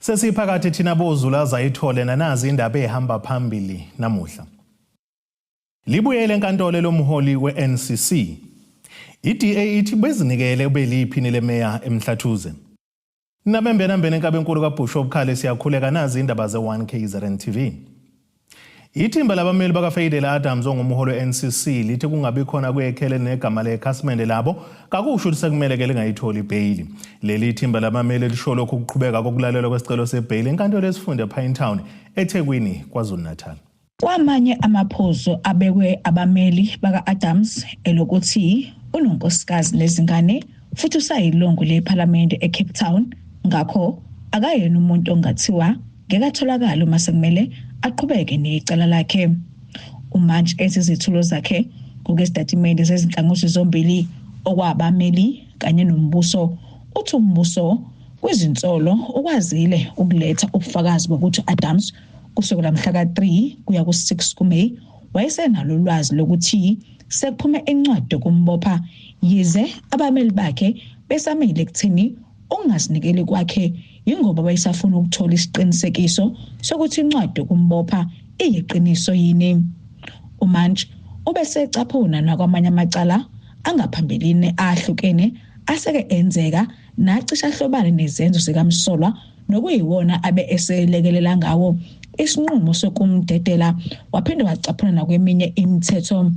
Sesiphakathi thina bozulaza ithole nanazi indaba ehamba phambili namuhla. Libuyele enkantolo lomholi we-NCC. I-DA ithi bezinikele ubeliyiphini lemeya eMhlathuze. Nabembenambene enkabenkulu kaBhusho obukhali siyakhuleka nazi indaba ze-1 KZN TV. Ithimba labameli bakaFadel Adams ongumholi we-NCC lithi kungabi khona kwekhele negama lekhasimende labo kakusho ukuthi sekumele ke lingayitholi ibheyili. Leli thimba labameli lisho lokhu kuqhubeka kokulalelwa kwesicelo sebheyili enkantolo yesifunda ePinetown eThekwini KwaZulu-Natal. Kwamanye amaphuzu abekwe abameli baka-Adams elokuthi unonkosikazi nezingane futhi usayilungu lePhalamende eCape Town, ngakho akayena umuntu ongathiwa ngeke atholakale uma sekumele aqhubeke necala lakhe. Umantshi ethi izethulo zakhe ngokwesitatimende sezinhlangothi zombili okwabameli kanye nombuso, uthi umbuso kwizinsolo ukwazile ukuletha ubufakazi bokuthi u-Adams kusukela mhla ka-3 kuya ku-6 kuMeyi wayesenalo ulwazi lokuthi sekuphume incwadi yokumbopha, yize abameli bakhe besamile ekutheni ukungazinikeli kwakhe yingoba wayesafuna ukuthola isiqinisekiso sokuthi incwadi yokumbopha iyiqiniso yini. Umantshi ubesecaphuna nakwamanye amacala angaphambilini ahlukene aseke enzeka nacishe ahlobane nezenzo zikamsolwa nokuyiwona abe eselekelela ngawo isinqumo sokumdedela, waphinde wacaphuna nakweminye imithetho.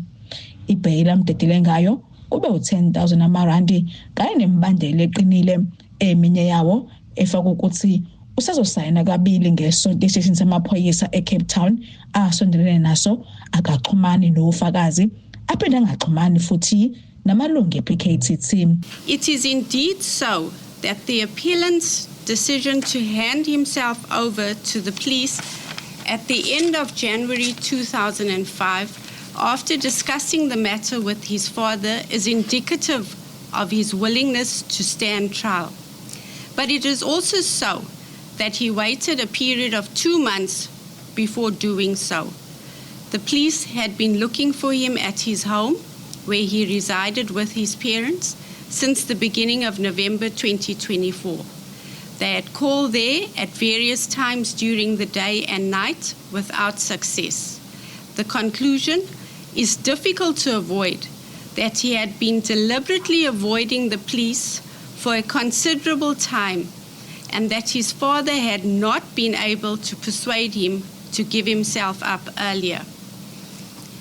Ibheyili amdedele ngayo kube u-10,000 amarandi kanye nemibandela eqinile, eminye yawo efaka ukuthi usezosayina kabili ngesonto esiteshini samaphoyisa eCape Town asondelene naso, akaxhumani nofakazi, aphinde angaxhumani futhi namalungu e-PKTT. It is indeed so that the appellant's decision to hand himself over to the police at the end of January 2005, after discussing the matter with his father, is indicative of his willingness to stand trial. But it is also so that he waited a period of 2 months before doing so. The police had been looking for him at his home, where he resided with his parents, since the beginning of November 2024. They had called there at various times during the day and night without success. The conclusion is difficult to avoid that he had been deliberately avoiding the police for a considerable time and that his father had not been able to persuade him to give himself up earlier.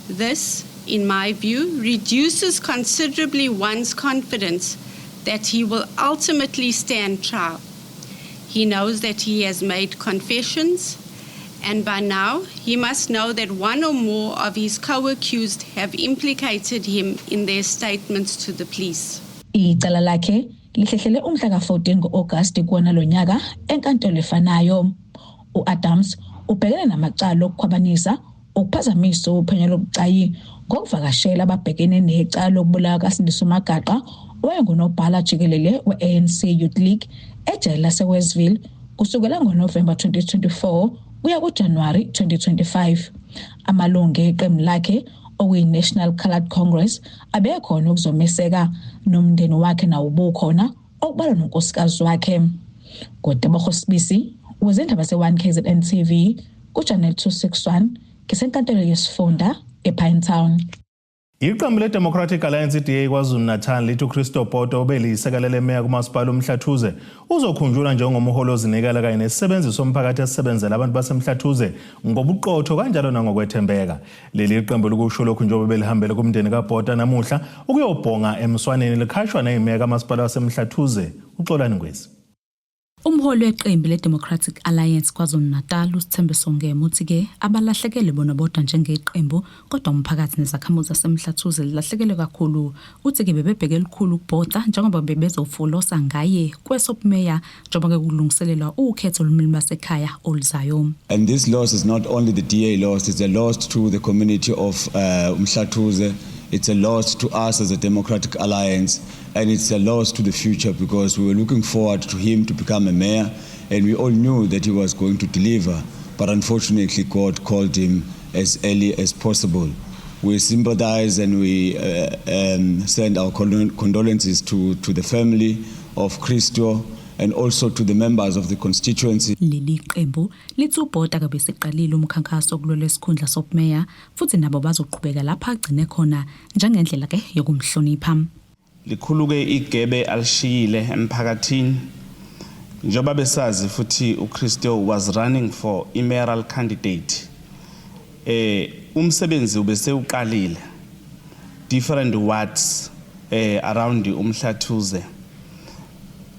This, in my view, reduces considerably one's confidence that he will ultimately stand trial. He knows that he has made confessions, and by now he must know that one or more of his co accused have implicated him in their statements to the police. Icala lakhe lihlehlele umhla ka-14 ngo-Agasti kuwona lo nyaka enkantolo efanayo. U-Adams ubhekene namacala okukhwabanisa, ukuphazamisa uphenyo lobucayi ngokuvakashela ababhekene necala lokubulawa kaSindiso Magaqa owayengunobhala jikelele we-ANC Youth League ejele laseWestville kusukela ngoNovemba 2024 kuya kuJanuwari 2025. Amalungu eqembu lakhe okuyi-National Coloured Congress abekhona ukuzomeseka, nomndeni wakhe nawo ubukhona, okubalwa nonkosikazi wakhe. Ngotebogo Sibisi wezindaba ze-1 KZN TV kuChannel 261 ngisenkantolo yesifunda ePinetown. Iqembu le-Democratic Alliance, i-DA, KwaZulu-Natal lithi uChristo Poto obeliyisekela lemeya kumasipala uMhlathuze uzokhunjulwa njengomholi ozinikela kanye nesisebenzi somphakathi esisebenzela abantu baseMhlathuze ngobuqotho kanjalo nangokwethembeka. Leli qembu likusho lokhu njengoba belihambele kumndeni kaBhota namuhla ukuyobhonga emswaneni likhashwa neyimeya kamasipala waseMhlathuze uXolani Ngwezi. Umholi weqembu le-Democratic Alliance KwaZulu-Natal uSithembiso Ngema uthi-ke abalahlekele bona bodwa njengeqembu kodwa umphakathi nezakhamuzi zaseMhlathuze lilahlekelwe kakhulu. Uthi-ke bebebheke elikhulu ukubhota njengoba bebezofolosa ngaye kwesobumeya njengoba-ke kulungiselelwa ukhetho olumini lwasekhaya oluzayo. And this loss is not only the DA loss, it's a loss to the community of Umhlathuze, it's a loss to us as a Democratic Alliance, and it's a loss to the future because we were looking forward to him to become a mayor, and we all knew that he was going to deliver, but unfortunately God called him as early as possible. We sympathize and we send our condolences to the family of Christo. and also to the members of the constituency. Leli qembu lithi uBhota kabe seqalile umkhankaso wokulwela isikhundla sobumeya futhi nabo bazoqhubeka lapha agcine khona njengendlela ke yokumhlonipha. Likhulu-ke igebe alishiyile emphakathini njengoba besazi futhi uChristo was running for i-mayoral candidate. Umsebenzi ubesewuqalile different wards around uMhlathuze.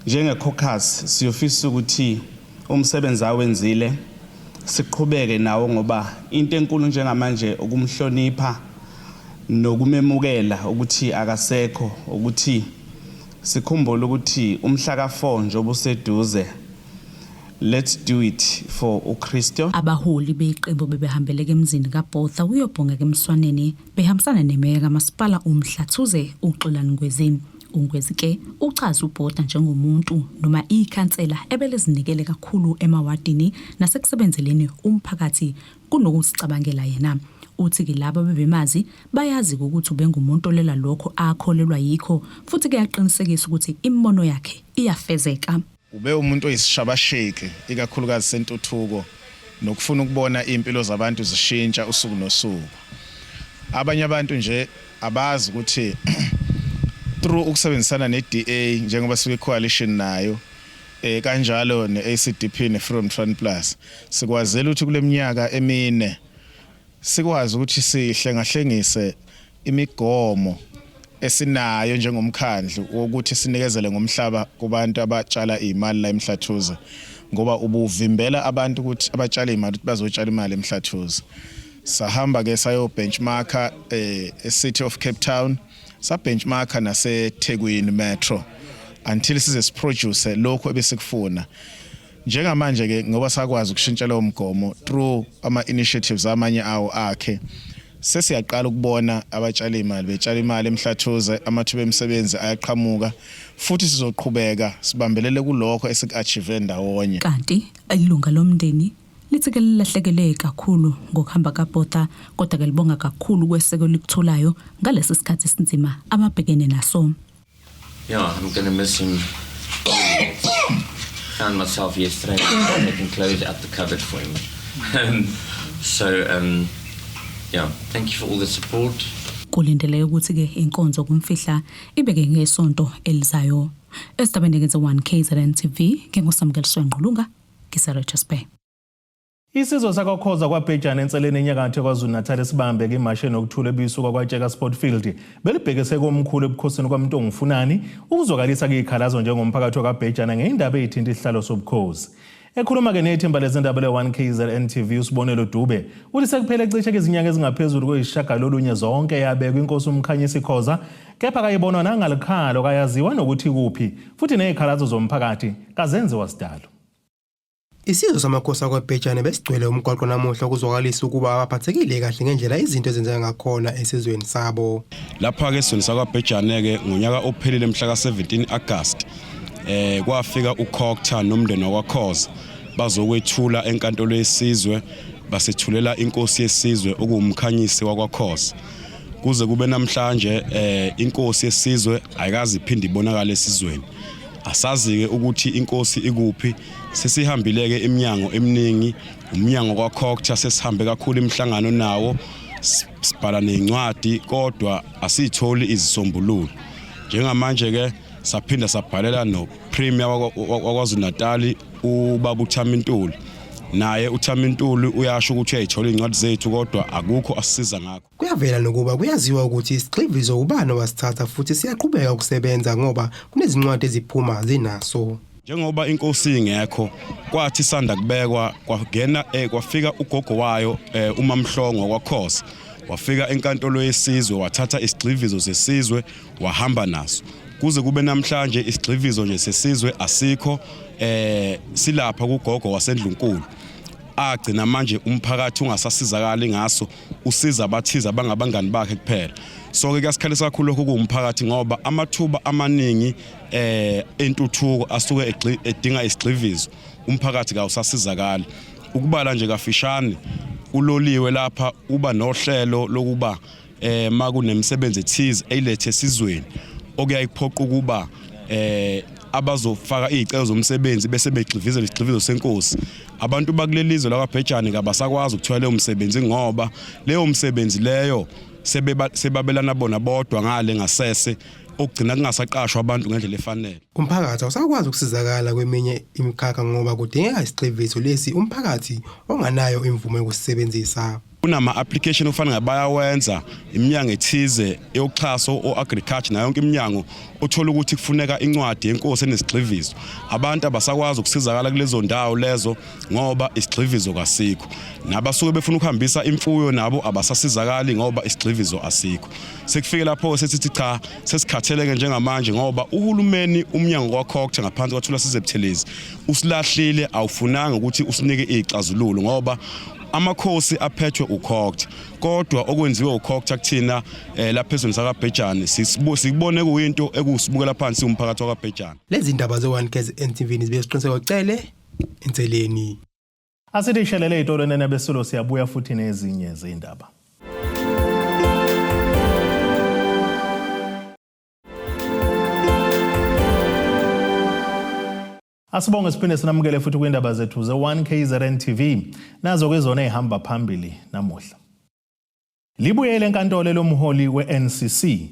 Njenge-caucus siyofisa ukuthi umsebenzi awenzile siqhubeke nawo ngoba into enkulu njengamanje ukumhlonipha nokumemukela ukuthi akasekho, ukuthi sikhumbule ukuthi umhla ka-4 njengoba useduze, let's do it for uChristo. Abaholi beqembu bebehambeleke emzini kaBotha uyobhonga emswaneni behambisana nemeya kamasipala uMhlathuze uXolani Ngwezi. UNgwezi ke uchaza uBotha njengomuntu noma ikhansela ebelezinikele kakhulu emawadini nasekusebenzeleni umphakathi kunokuzicabangela yena. Uthi ke laba bebemazi bayazi ukuthi ubengumuntu olela lokho akholelwa yikho futhi kuyaqinisekisa ukuthi imibono yakhe iyafezeka. Ube umuntu oyisishabasheki ikakhulukazi sentuthuko nokufuna ukubona impilo zabantu zishintsha usuku nosuku. Abanye abantu nje abazi ukuthi through ukusebenzisana ne-DA njengoba sike coalition nayo kanjalo ne-ACDP ne-Freedom Front Plus, sikwazela ukuthi kule minyaka emine sikwazi ukuthi sihlengahlengise imigomo esinayo njengomkhandlu wokuthi sinikezele ngomhlaba kubantu abatshala imali la eMhlathuze, ngoba ubuvimbela abantu ukuthi abatshala imali ukuthi bazotshala imali eMhlathuze. Sahamba ke sayo benchmarka e-City of Cape Town, sa benchmarka naseThekwini Metro until size siproduce lokho ebesikufuna njengamanje ke, ngoba sakwazi ukushintsha lowo mgomo through ama initiatives amanye awo akhe. Sesiyaqala ukubona abatshali imali betshala imali eMhlathuze, amathuba emisebenzi ayaqhamuka futhi sizoqhubeka sibambelele kulokho esiku-achieve ndawonye. Kanti ilunga lomndeni lithi ke lilahlekele kakhulu ngokuhamba kaBotha, kodwa ke libonga kakhulu kweseko likutholayo ngalesi sikhathi esinzima ababhekene naso. Yeah, I'm going to miss him. Found myself yesterday taking clothes out the cupboard for him. So, yeah, thank you for all the support. Kulindeleke ukuthi ke inkonzo kumfihla ibeke ngesonto elizayo. Esithabeni ke 1 KZN TV, nginguSamukeliso Ngqulunga, ngise Richards Bay. Isizwe sakwaKhoza kwaBhejane enseleni enyakatho KwaZulu-Natal sibambe imashe nokuthula ebisuka kwaTsheka Sportfield belibhekise komkhulu ebukhosini kwaMntongufunani ukuzwakalisa izikhalazo njengomphakathi wakwaBhejane ngeindaba ezithinta isihlalo sobukhosi. Ekhuluma-ke nethimba lezindaba le-1 KZN TV, uSibonelo Dube uthi sekuphele cishe izinyanga ezingaphezulu kweyisishagalolunye zonke yabekwa inkosi uMkhanyisi Khoza, kepha kayibonwa nangalikhalo, kayaziwa nokuthi kuphi, futhi nezikhalazo zomphakathi kazenziwa sidalo. Isizwe samakhosi akwaBhejane besigcwele umgwaqo namuhla ukuzwakalisa ukuba abaphathekile kahle ngendlela izinto ezenzeka ngakhona esizweni sabo. Lapha-ke esizweni sakwaBhejane-ke, ngonyaka ophelile mhla ka-17 August kwafika uCogta nomndeni wakwaKhoza bazokwethula enkantolo yesizwe, basethulela inkosi yesizwe okuwumkhanyisi wakwaKhoza. Kuze kube namhlanje inkosi yesizwe ayikaze iphinde ibonakale esizweni. Asazi-ke ukuthi inkosi ikuphi. Sesihambile-ke iminyango eminingi, umnyango kwaCogta sesihambe kakhulu imihlangano nawo, sibhala nezincwadi, kodwa asiyitholi izisombululo. Njengamanje-ke saphinda sabhalela no-Premier wakwaZulu Natali, ubaba uThami Ntuli. Naye uThami Ntuli uyasho ukuthi uyayithola iy'ncwadi zethu, kodwa akukho asisiza ngakho. Kuyavela nokuba kuyaziwa ukuthi isigxivizo ubani owasithatha futhi siyaqhubeka ukusebenza ngoba kunezincwadi eziphuma zinaso. Njengoba inkosi ingekho, kwathi sanda kubekwa kwangena kwafika ugogo wayo uMamhlongo kwaKhoza, wafika enkantolo yesizwe wathatha isigxivizo sesizwe wahamba naso. Kuze kube namhlanje isigxivizo nje sesizwe asikho, silapha kugogo wasendlunkulu. Agcina manje umphakathi ungasasizakali ngaso, usiza abathize abangabangani bakhe kuphela. So ke kuyasikhalisa kakhulu lokho kuwumphakathi, ngoba amathuba amaningi entuthuko asuke edinga isigxivizo, umphakathi kawusasizakali. Ukubala nje kafishane, uloliwe lapha uba nohlelo lokuba makunemisebenzi ethize eyilethe esizweni okuyaye kuphoqa ukuba Abazofaka izicelo zomsebenzi bese begxivizela isigxivizo senkosi. Abantu bakuleli lizwe lakwaBhejane kabasakwazi ukuthola leyo msebenzi ngoba leyo msebenzi leyo sebabelana bona bodwa ngale ngasese, okugcina kungasaqashwa abantu ngendlela efanele. Umphakathi awusakwazi ukusizakala kweminye imikhakha ngoba kudingeka isigxivizo lesi umphakathi onganayo imvume yokusisebenzisa. Kunama-application okufanele bayawenza iminyango ethize yokuxhaso o-agriculture nayo yonke iminyango, uthola ukuthi kufuneka incwadi yenkosi enesigxivizo. Abantu abasakwazi ukusizakala kulezo ndawo lezo ngoba isigxivizo kasikho, nabasuke befuna ukuhambisa imfuyo nabo abasasizakali ngoba isigxivizo asikho. Sekufike lapho sesithi cha, sesikhatheleke njengamanje ngoba uhulumeni, umnyango kwaCogta ngaphansi kwaThulasizwe Buthelezi, usilahlile, awufunanga ukuthi usinike ixazululo ngoba amakhosi aphethwe uCogta. Kodwa okwenziwe uCogta kuthina lapha ezweni sakaBhejane sikubone kuyinto ekusibukela phansi umphakathi wakwaBhejane. Lezi ndaba ze-1 KZN TV zibe Siqiniseko Cele Enseleni. Asithi shelele itolo nene besulo, siyabuya futhi nezinye zindaba. Asibonge siphinde sinamukele futhi kwindaba zethu ze-1 KZN TV. Nazo ke zona ezihamba phambili namuhla. Libuyele enkantolo lomholi we-NCC.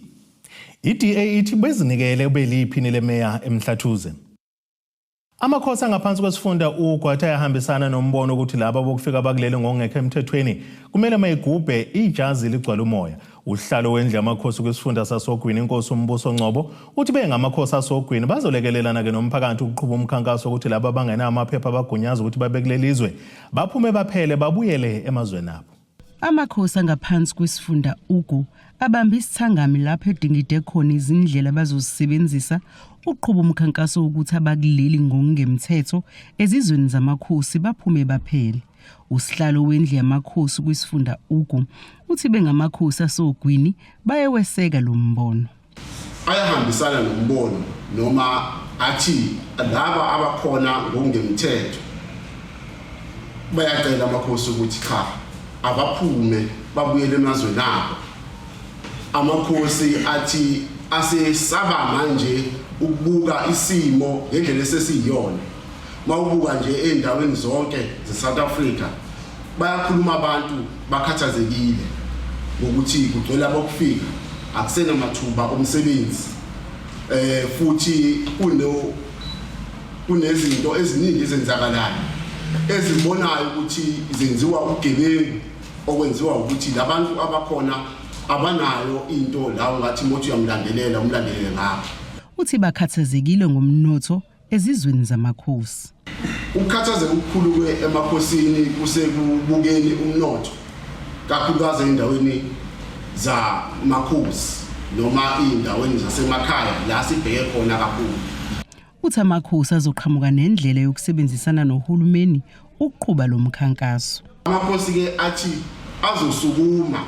I-DA ithi bezinikele ubeliyiphini lemeya eMhlathuze. Amakhosi angaphansi kwesifunda uGwatha ayahambisana nombono ukuthi laba bokufika bakuleli ngokungekho emthethweni kumele mayigubhe ijazi ligcwala umoya. Uhlalo wendlu yamakhosi kwisifunda sasogwini, inkosi uMbuso Ngcobo, uthi bengamakhosi asogwini bazolekelelana-ke nomphakathi ukuqhuba umkhankaso ukuthi laba abangenawo amaphepha abagunyaza ukuthi babe kuleli zwe baphume baphele babuyele emazweni abo. Amakhosi angaphansi kwesifunda Ugu abambe isithangami lapho edingide khona izindlela abazozisebenzisa ukuqhuba umkhankaso wokuthi abakuleli ngokungemthetho ezizweni zamakhosi baphume baphele. Usihlalo wendlu yamakhosi kwisifunda Ugu uthi bengamakhosi asogwini bayeweseka lo mbono. Ayahambisana nombono noma athi laba abakhona ngokungemthetho bayacela amakhosi ukuthi cha, abaphume babuyele emazweni abo. Amakhosi athi asesaba manje ukubuka isimo ngendlela esesiyiyona. Mawubuka nje ey'ndaweni zonke ze-South Africa, bayakhuluma abantu, bakhathazekile ngokuthi kugcwele abokufika, akusenamathuba omsebenzi, futhi kunezinto eziningi ezenzakalayo ezibonayo ukuthi zenziwa ubugebengu okwenziwa ukuthi labantu abakhona abanayo into la ungathi mothi uyamlandelela umlandelele ngapho. Uthi bakhathazekile ngomnotho ezizweni zamakhosi. Ukukhathazeka okukhulu ke emakhosini kusekubukeni umnotho, kakhulukazi ey'ndaweni zamakhosi noma iy'ndaweni zasemakhaya la sibheke khona kakhulu. Uthi amakhosi azoqhamuka nendlela yokusebenzisana nohulumeni ukuqhuba lo mkhankaso. Amakhosi-ke athi azosukuma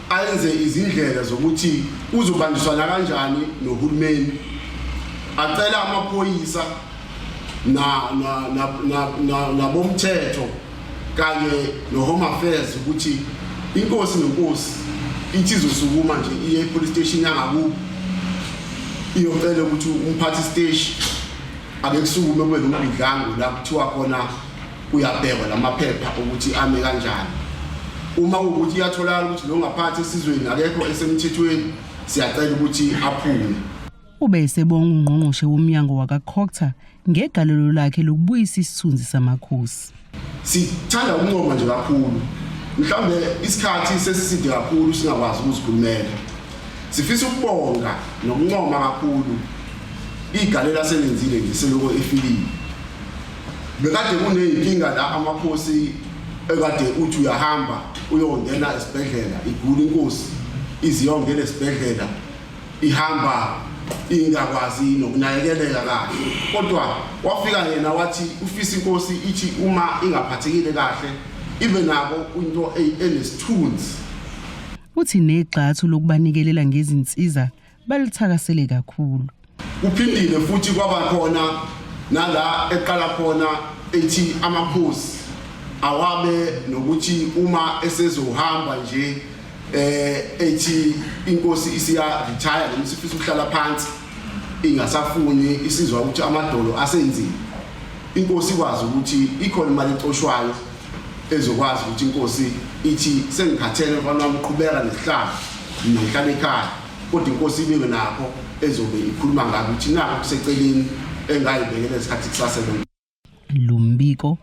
ayenze izindlela zokuthi kuzobanjiswana kanjani nohulumeni, acela amaphoyisa nabomthetho kanye no-Home Affairs ukuthi inkosi nenkosi ithi izosukuma nje iye e-police station yangakubo iyocela ukuthi umphathi siteshi ake kusukume kube nombidlango la kuthiwa khona kuyabhekwa lamaphepha ukuthi ame kanjani. Uma kuwukuthi iyatholakala ukuthi lo ngaphathi esizweni akekho esemthethweni, siyacela ukuthi aphume. Ube esebonga ungqongqoshe womnyango wakaCogta ngegalelo lakhe lokubuyisa isithunzi samakhosi. Sithanda ukuncoma nje kakhulu, mhlawumbe isikhathi sesiside kakhulu singakwazi ukuzikhulumela. Sifisa ukubonga nokuncoma kakhulu igalelo aselenzile nje seloko efikile. Bekade kuney'nkinga la amakhosi ekade uthi uyahamba uyongena esibhedlela, igula inkosi iziyongena esibhedlela, ihamba ingakwazi nokunakekeleka kahle, kodwa wafika yena wathi ufisa inkosi ithi uma ingaphathekile kahle ibe nako into enesithunzi. Uthi negxathu lokubanikelela ngezinsiza balithakasele kakhulu. Kuphindile futhi kwaba khona nala eqala khona ethi amakhosi awabe nokuthi uma esezohamba nje ethi inkosi isiya retire noma isifisa ukuhlala phansi. ingasafuni isizwa ukuthi amadolo asenzile, inkosi ikwazi ukuthi ikhona imali ecoshwayo ezokwazi ukuthi inkosi ithi sengikhathele mfana wami, uqhubeka nesihlalo mina ngihlala ekhaya, kodwa inkosi ibeke nakho ezobe ikhuluma ngakho ukuthi nakho kuseceleni engayibekela isikhathi kusasebenza. Lo mbiko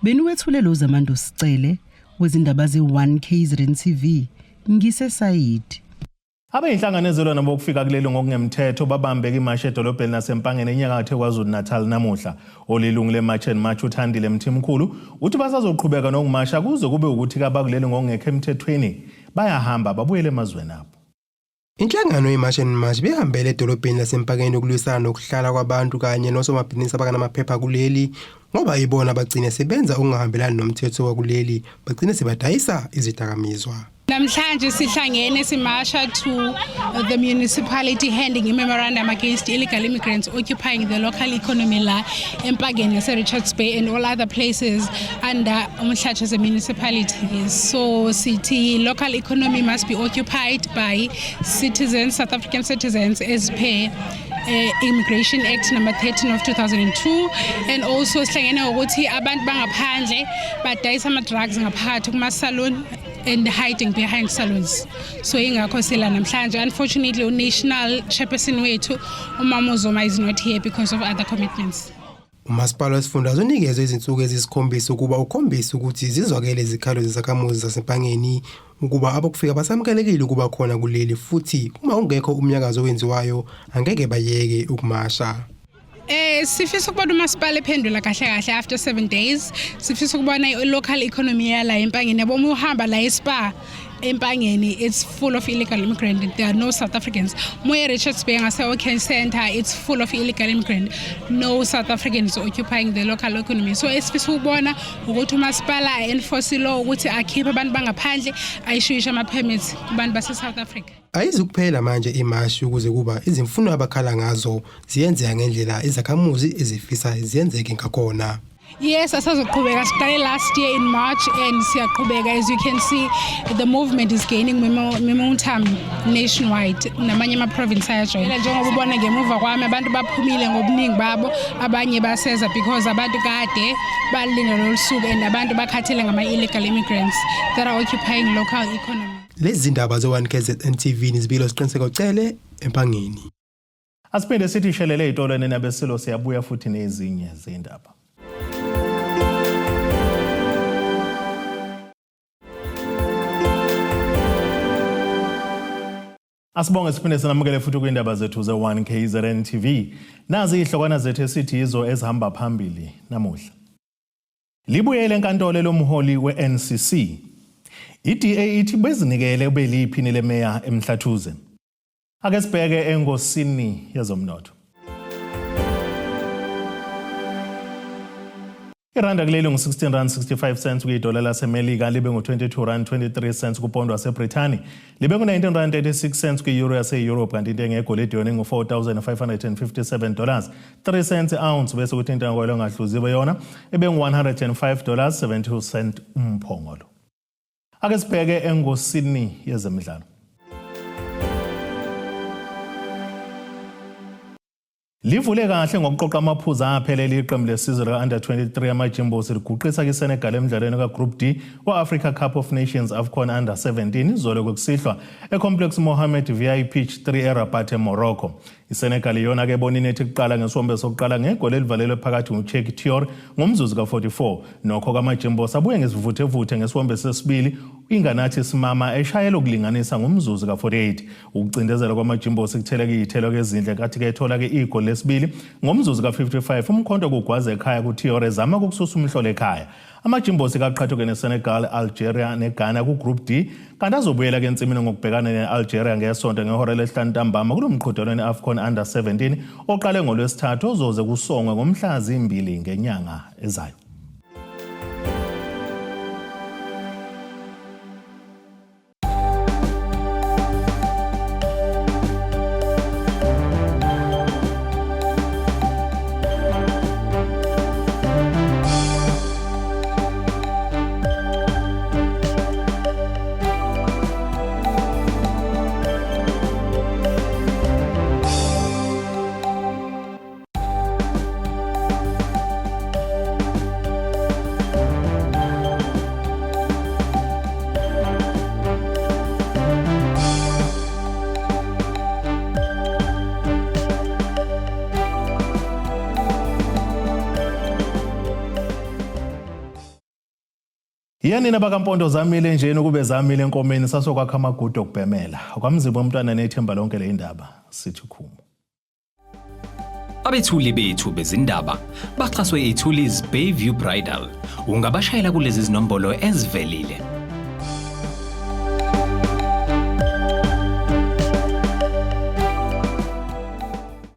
beniwethule lo Zamando Sicele wezindaba ze-1 KZN TV ngiseSayidi. Abayinhlangano ezelwa nabokufika kuleli ngokungemthetho babambe imashi edolobheni laseMpangeni enyakatho KwaZulu-Natal namuhla. Olilungu le-March and March uThandile Mthimkhulu uthi basazoqhubeka nokumasha kuze kube ukuthi kabakuleli ngokungekho emthethweni bayahamba babuyele emazweni abo. Inhlangano ye-March and March behambele edolobheni laseMpangeni ukulwisana nokuhlala kwabantu kanye nosomabhizinisi abangenamaphepha kuleli ngoba ibona bagcine sebenza okungahambelani nomthetho wakuleli, bagcine sebadayisa izidakamizwa. Namhlanje sihlangene simasha to the municipality handing a memorandum against illegal immigrants occupying the local economy la eMpangeni yase-Richards Bay and all other places under Umhlathuze municipality. So sithi local economy must be occupied by citizens, South African citizens, as per Immigration Act number 13 of 2002. And also sihlangene ngokuthi abantu bangaphandle badayisa ama-drugs ngaphakathi kuma-salon and hiding behind salons. So ingakho sila namhlanje. Unfortunately, u-national chairperson wethu uMama Zuma is not here because of other commitments. Umasipala wesifundazwe unikezwe izinsuku eziyisikhombisa ukuba ukhombise ukuthi zizwakele izikhalo zezakhamuzi zaseMpangeni ukuba abokufika basamukelekile ukuba khona kuleli, futhi uma ungekho umnyakazo owenziwayo angeke bayeke ukumasha. Sifisa ukubona umasipala ephendula kahle kahle after 7 days. Sifisa ukubona i-local economy yala eMpangeni. Yabo, uma uhamba la eSpar eMpangeni, it's full of illegal immigrant. There are no South Africans. Moya Richards Bay ngase OK Center, it's full of illegal immigrant. No South Africans occupying the local economy. So esifisa ukubona ukuthi umasipala enforce law ukuthi akhiphe abantu bangaphandle, ayishuyishe ama permits kubantu base South Africa. Ayizukuphela manje imashi ukuze kuba izimfuno abakhala ngazo ziyenzeka ngendlela izakhamuzi ezifisa ziyenzeke ngakhona. Yes, asazoqhubeka. Siqale last year in March and siyaqhubeka. As you can see, the movement is gaining momentum nationwide. Namanye ama-province ayajoyina. Njengoba ubona ngemuva kwami, abantu baphumile ngobuningi babo, abanye baseza because abantu kade balinda lolu suku and abantu bakhathele ngama-illegal immigrants that are occupying local economy. Lezi zindaba ze-1 KZN TV nizibilo Siqiniseko Cele eMpangeni. Asiphinde sithi shelele ey'tolo nabesilo, siyabuya futhi nezinye zindaba. Asibonge, siphinde sinamukele futhi kwindaba zethu ze-1 KZN TV. Nazi izihlokwana zethu esithi yizo ezihamba phambili namuhla. Libuyele enkantolo lomholi we-NCC. I-DA ithi bezinikele ubeliyiphini lemeya eMhlathuze. Ake sibheke engosini yezomnotho. Iranda kuleli ngu-16 rand 65 cents kuyidola laseMelika, libe ngu-22 rand 23 cents kupondo waseBrithani, libe ngu-19 rand 86 cents kwi-euro yase-Europe, kanti intengo yegolide yona ingu-4557 dollars 3 cents ounce, bese kuthi intengo yelo engahluziwe yona ibe ngu-105 dollars 72 cent umphongolo. Ake sibheke engosini yezemidlalo. Livule kahle ngokuqoqa amaphuzu aphelele iqembu lesizwe lika-Under 23 amaJimbos, liguqisa iSenegal emdlalweni ka-Group D wa-Africa Cup of Nations AFCON Under 17 izolo kokusihlwa eComplex Mohammed VI Pitch 3 eRabat eMorocco. ISenegal iyona-ke ebona inethi kuqala ngesiwombe sokuqala ngegoli elivalelwe phakathi nguCheikh Thior ngomzuzu ka-44. Nokho kamaJimbos abuye ngesivuthevuthe ngesiwombe sesibili, inganathi simama eshayela ukulinganisa ngomzuzu ka-48. Ukucindezela kwamaJimbos kutheleke iy'thelo kezinhle kathi-ke ethola-ke igoli lesibili ngomzuzu ka-55, umkhonto kugwaza ekhaya kuThior ezama ukususa umhlolo ekhaya. Amajimbosi kaqhathuke neSenegal, Algeria neGhana ku-Group D, kanti azobuyela ke ensimini ngokubhekana ne-Algeria ngesonto ngehora lesihlanu ntambama kulo mqhudelwano i-AFCON Under 17 oqale ngolwesithathu ozoze kusongwe ngomhla zimbili ngenyanga ezayo. Yanina bakaMpondo zamile njena ukube zamile enkomeni sasokwakha amagudu okubhemela. Kwamzimba umntwana nethemba lonke le indaba sithi khumu. Abethuli bethu bezindaba baxhaswe iThulis Bayview Bridal. Ungabashayela kulezi zinombolo ezivelile.